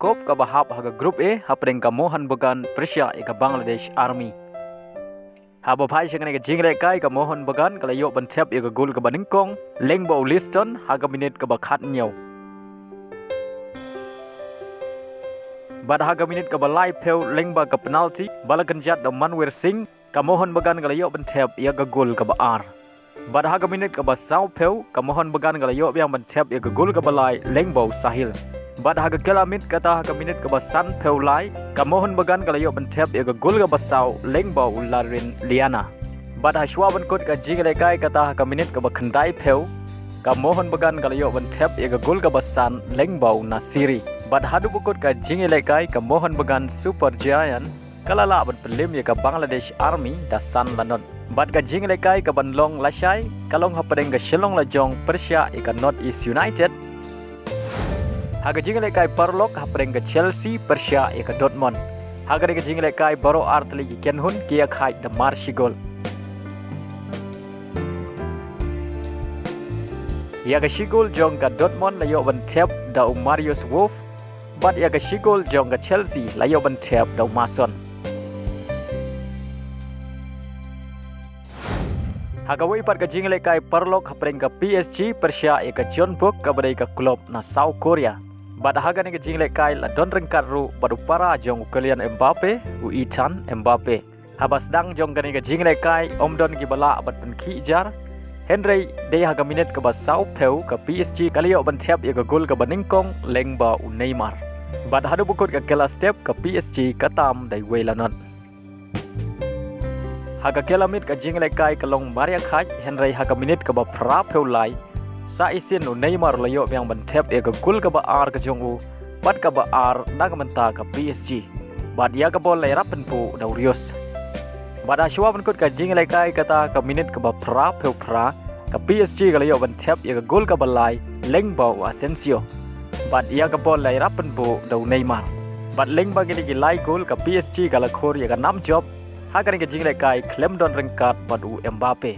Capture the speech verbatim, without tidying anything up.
Cup kaba hap ha ka Group A hapdeng ka Mohun Bagan pyrshah ïa ka Bangladesh Army. Haba phai sha kane ka jingïalehkai ka Mohun Bagan ka la ïoh ban thep ïa ka gol kaba nyngkong lyngba u Liston ha ka minit kaba khathynñiew. Bad ha ka minit kaba laiphew lyngba ka penalty ba la kynjat da u Manwir Singh, ka Mohun Bagan ka la ïoh ban thep ïa ka gol kaba ar. Bad ha ka minit kaba sawphew ka Mohun Bagan ka la ïoh biang ban thep ïa ka gol kaba lai lyngba u Sahil. Bad ha ka kylla miet kata ha ka minit kaba sanphew lai ka Mohun Bagan ka la ïoh ban thep ïa ka gol kaba saw lyngba u Larrin Liana. Bad ha shuwa ban kut ka jingïalehkai kata ha ka minit kaba khyndaiphew ka Mohun Bagan ka la ïoh ban thep ïa ka gol kaba san lyngba u Nasiri. Bad haduh ba kut ka jingïalehkai ka Mohun Bagan Super Giant ka la lah ban pynlem ïa ka Bangladesh Army da san la not. Bad ka jingïalehkai kaban long lashai ka long hapdeng ka Shillong Lajong pyrshah ïa ka North East United. Ha ka jingïalehkai paralok hapdeng ka Chelsea pyrshah ïa ka Dortmund. Ha kane ka jingïalehkai baroh ar tylli ki kynhun ki ïakhaid da mar shi gol. Ïa ka shi gol jong ka Dortmund la ïoh ban thep da u Marius Wolf. Bad ïa ka shi gol jong ka Chelsea la ïoh ban thep da u Mason. Ha kawei pat ka jingïalehkai paralok hapdeng ka P S G pyrshah ïa ka Jeonbuk kaba dei ka klub na South Korea. Bad ha kane ka jingïalehkai la don ryngkat ruh bad u para jong u Kylian Mbappe, u Ethan Mbappe. Haba sdang jong kane ka jingïalehkai ym don kiba lah ban pynkhih jar. Hynrei dei ha ka minit kaba sawphew ka P S G ka la ïoh ban thep ïa ka gol kaba nyngkong lyngba u Neymar. Bad haduh ba kut ka kylla step ka P S G ka tam da iwei la not. Ha ka kylla miet ka jingïalehkai ka long mar ïakhaid, hynrei ha ka minit kaba phraphew lai sa shisien u Neymar u la ïoh biang ban thep ïa ka gol kaba ar ka jong u bad kaba ar na ka bynta ka P S G. Bad ïa ka bol la ïarap pynbuh da u Reus. Bad ha shuwa ban kut ka jingïalehkai kata ha ka minit kaba phraphew phra ka P S G ka la ïoh ban thep ïa ka gol kaba lai lyngba u Asensio. Bad ïa ka bol la ïarap pynbuh da u Neymar. Bad lyngba kine ki lai gol ka P S G ka la khur ïa ka nam jop ha kane ka jingïalehkai khlem don ryngkat bad u Mbappe.